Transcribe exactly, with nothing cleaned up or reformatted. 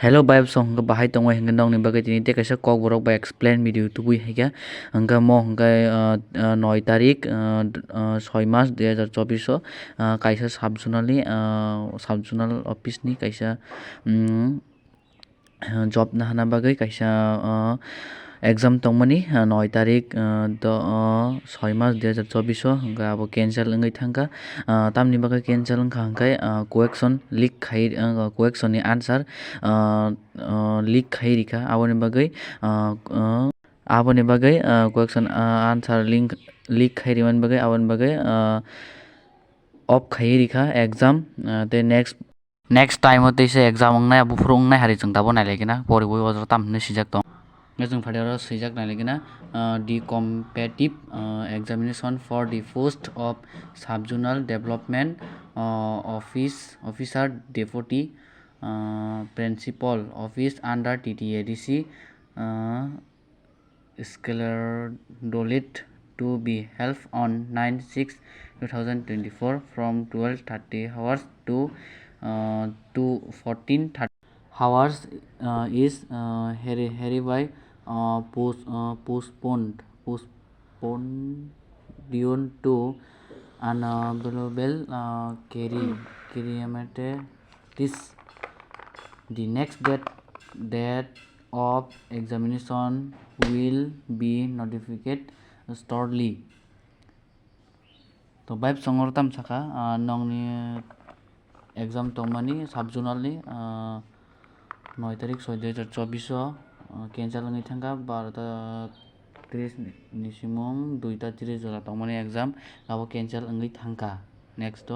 Hello viewers, hwnkhe bahai tongwi hwnkhe nokni bagwi tini tei kaisa kokborok bai explain video tubui haikha. Hwnkhe mo hwnkhe, ah, ah, noi tarik, ah, d-, ah, soi mas dui hajar chobbish o, ah, kaisa sub zonal ni, ah, sub zonal office ni kaisa, mm, job nahana bagwi kaisa, ah, exam tongmani, ah, noi tarik, ah, do, ah, soi mas dui hajar chobbish o hwnkhe abo cancel wngwi thangkha. Ah, tamni bagwi cancel wngkha hwnkhe, ah, question leak khai, ah, question ni answer, ah, ah, leak khai rikha, aboni bagwi, ah, ah, aboni bagwi, ah, question, ah, answer link leak khai rimani bagwi, aboni bagwi, ah, off khai rikha exam, ah, tei next, next time o teisa exam wngnai, buphuru wngnai hari chwng tabuk nailaikhe na, poriwi ojora tam hinwi swijak tong. Hwnkhe chwng phaidi oro swijak nailaikhe na, ah, the competitive, ah, examination for the post of sub zonal development, ah, office officer, deputy, ah, principal office under T T A D C, ah, scheduled to be held on nine six two thousand twenty-four from twelve thirty hours to, uh, to fourteen thirty hours, uh, is, uh, here-, hereby, uh, post-, uh, postponed, postponed due to unavailable, uh, query-, queries. The next date, date of examination will be notified shortly. To bai bwskango tam sakha, ah, nokni exam tongmani sub zonal ni, ah, noi tarik soi dui hajar chobbish o, ah, cancel wngwi thangkha, barota tris ni simung duita tris jora tongmani exam abo cancel wngwi thangkha. Next o.